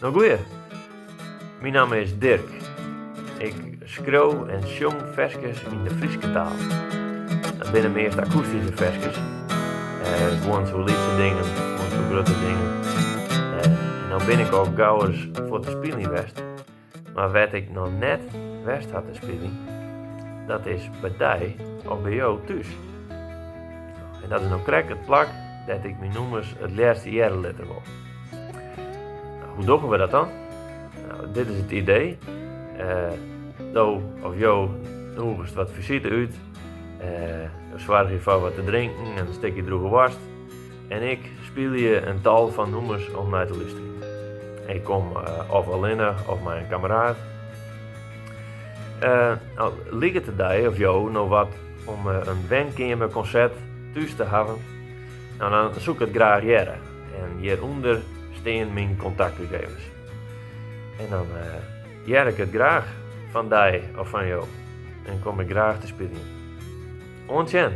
No goeie. Myn namme is Dirk. Ik skriuw en sjong ferskes yn de Fryske taal. Dat binne meast akoestyske ferskes. Guon oer lytse dingen, guon oer grutte dingen. En no bin ik al gauris fuort te spyljen west. Mar wêr't ik noch net west ha te spyljen, dat is by dy of by jo thús. En dat is no krekt it plak dêr't ik myn nûmers it leafst hearre litte wol. Hoe dogge we dat dan? No, dit is it idee. Do of jo nûgest wat fisite út. Jo soargje foar wat te drinken en in stikje drûge woarst. En ik spylje in tal fan nûmers om nei te lústerjen. Ik kom of allinnich of mei in kammeraat. No, liket it dy of jo no wat om in wenkeamerkonsert thús te hawwen? No, dan soe ik it graach hearre. En hjirûnder stean myn kontaktgegevens. En dan hear ik it graach fan dy of fan jo. En kom ik graach te spyljen. Oant sjen!